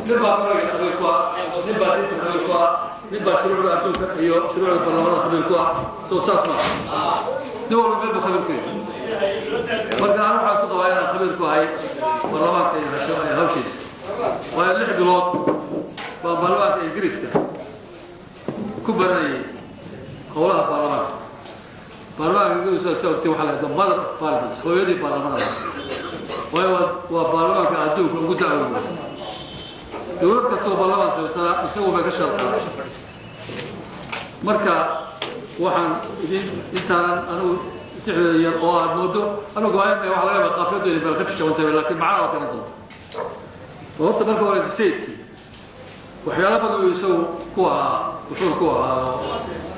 Nin baa gabayga khabiir ku ah, nin baa diinta khabiir ku ah, nin baa shuruucda adduunka iyo shuruucda baarlamaanada khabiir ku ah. Soo saas ma nin walba meel buu khabiir ku yahay. Marka anu waxaan isu qabaa inaan khabiir ku ahay baarlamaanka iyo hawshiisa, waayo 6 bilood baa baarlamaanka Ingiriiska ku baranayay howlaha baarlamaanka. Baarlamaanka Ingiriiska, sida ogtay, waxaa la the mother of parliaments, hooyadii baarlamanada, waayo waa baarlamaanka adduunka ugu dacwada. Dowlad kastoo baarlamaan samaysana isagu bay ka shaqaatay. Marka waxaan idin intaanan anigu tixdeeda yar oo aad moodo anigu gabaayana waxa laga yaabaa qaafiyadu inay meel ka jajabantay, laakiin macnaha waa garan doonta. Horta marka horeysa, sayidkii waxyaala badan uu isagu ku ahaa, wuxuu ku ahaa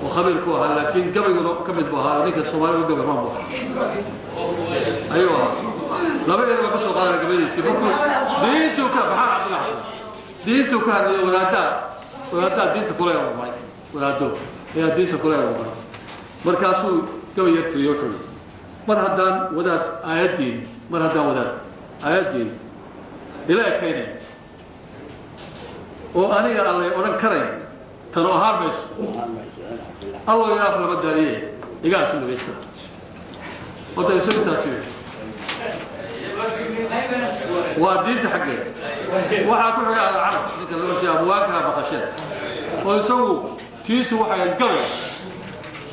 oo khabiir ku ahaa, laakiin gabayguna ka mid buu ahaa. Ninka Soomaalida u gabay roon buu ahaa ayuu ahaa. Laba eri baa ka soo qaadana gabaydiisii. Markuu diintuu ka maxaa Cabdullah Xasan diintuu ka hadlayo, wadaaddaa diinta kula yarmay, wadaaddo ayaa diinta kula yarmay. Markaasuu gabay yar tiriyey. Wuxuu yidhi: mar haddaan wadaad aayaddiin, mar haddaan wadaad aayaddiin ila ekaynay oo aniga aan lay odhan karayn tano ahaan mayso, Allo ilaaf lama daaliye iga aslubaysta. Horta isagu intaas wey, waa diinta xaggeeda. Waxaa ku xigay Alcarab, ninka loo jeeda abwaankaa maqasheen, oo isagu tiisu waxay gabay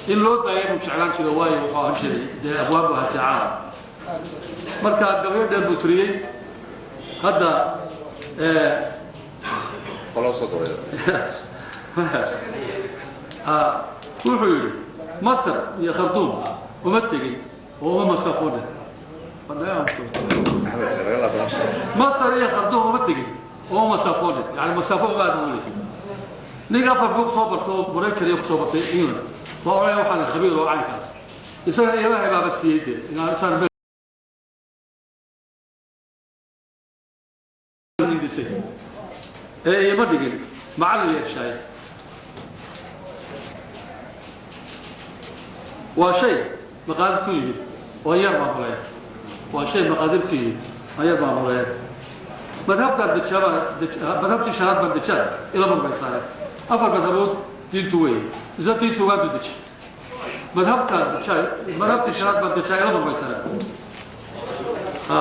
in loo daaya buu jeclaan jiro, waayo wuxuu ahan jiray dee abwaan buu ahaa jecaan. Marka gabayo dheer buu tiriyey. Hadda Qoloo soo gabayda. Wuxuu yidhi: Masar iyo Kharduum uma tegin oo uma masaafoonin. Axmed laga laabaa. Masar iyo Kharduum uma tegin oo uma masaafoonin, yani masaafo uma aadan weli. Ninka afar buug soo barto oo Maraykan iyo kusoo bartay England waa odhanaya waxaan khabiir oo caynkaas. Isagana Ilaahay baaba siiyey dee inaan isaan meel hindisay ee ima dhigin macallin yeeshaay. Waa shay maqaadir ku yimid oo yar maamuleya, waa shay maqaadir ku yimid oo yar maamuleya. Madhabtaan dajaaba, madhabtii shanaad baan dajaan ila murmaysaane. Afar madhabood diintu weeye, isla tii sugaantu deji. Madhabtaan dajaa, madhabtii shanaad baan dajaa ila murmaysaane. Ha,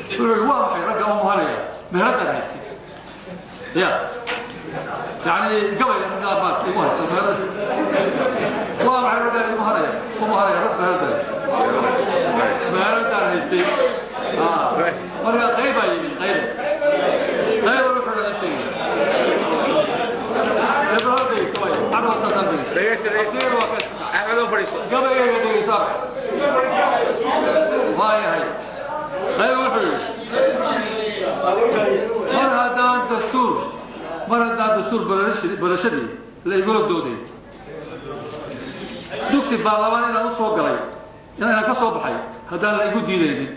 wuxuu yihi: waa maxay ragga u muhanaya meheradaan haystay? Ya yani gabayga raggaa baad igu haysta meherada. Waa maxay raggaa igu muhanaya, u muhanaya rag meheradaan haystay, meheradaan haystay? Ha, marka qaybaa yimid, qayba qayba wuxuu naga sheegay. Dhegeyso waay, carwataasaan dhegeyso. Dhegeysta, dhegeysta. Abtigeeda waa ka iska Axmed oo fadhiiso. Gabaygayga dhegeyso. Waayahay, qayba wuxuu yidhi: mar haddaan dastuur, mar haddaan dastuur barashadii la igula dooday, dugsi baarlamaan inaan usoo galay, inaan ka soo baxay haddaan la igu diidaynin,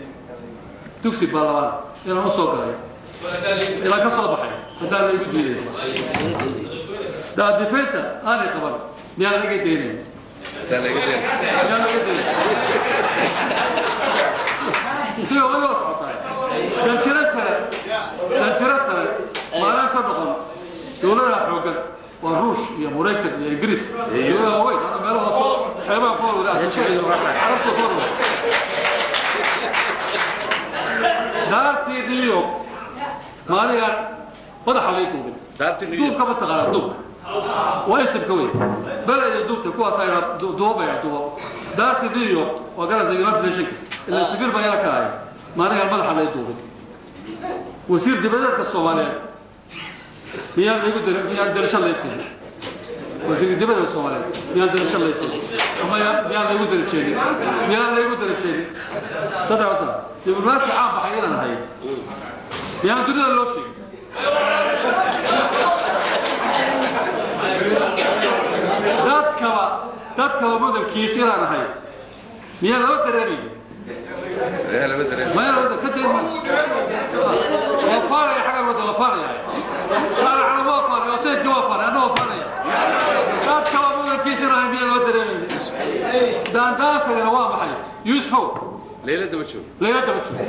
dugsi baarlamaan inaan usoo galay, inaan ka soo baxay haddaan la igu diidaynin, daadifeynta aanay qaban miyaan laga daynayn? Intaan laga daynayn. Miyaan laga daynayn? Isagoo weli waa socotaa. Danjiro sare, danjiro sare maalin ka noqon dowladaha xooggan waa Ruush iyo Maraykan iyo Ingiriis, dowladaha waaweyn. Ana meelo hoose, xeebaha ku horwada, Afrika iyo Carabta ku horwada. Daartii New York maaligaan madaxa lay duubin. Daartii New York. Duubka ma taqaanaa? Duubka waa isimka wey, bele iyo duubta kuwaas ayna duubaya duuba. Daartii New York waa garaysa, United Nationka ilaa safiir baa yala ka ahay, maaligaan madaxa lay duubin. Wasiir dibadeedka Soomaaliyeed miyaan laygu dar, miyaan darajo laysiin? Wasiir dibadeedka Soomaaliyeed miyaan darajo laysiin ama miyaan laygu darajeedin? Miyaan laygu darajeedin? Saddex sano diblomaasi caan baxay inaan ahay miyaan dunida loo sheegin? Dadkaba mudankiis inaan ahay miyaan laba dareemaynin? Ee, lama dareemo. Maya ka dayn, waa faaraya xagga wadda, waa faaraya carab, waa faaraya, waa sayidka, waa faaraya, anna waa faaraya. Dadkaba mudankiis inaan ahay miyaan loo dareemaynin? Daandaansagana waa maxay, Yuusufow? Leila daba joog. Layla daba joogo.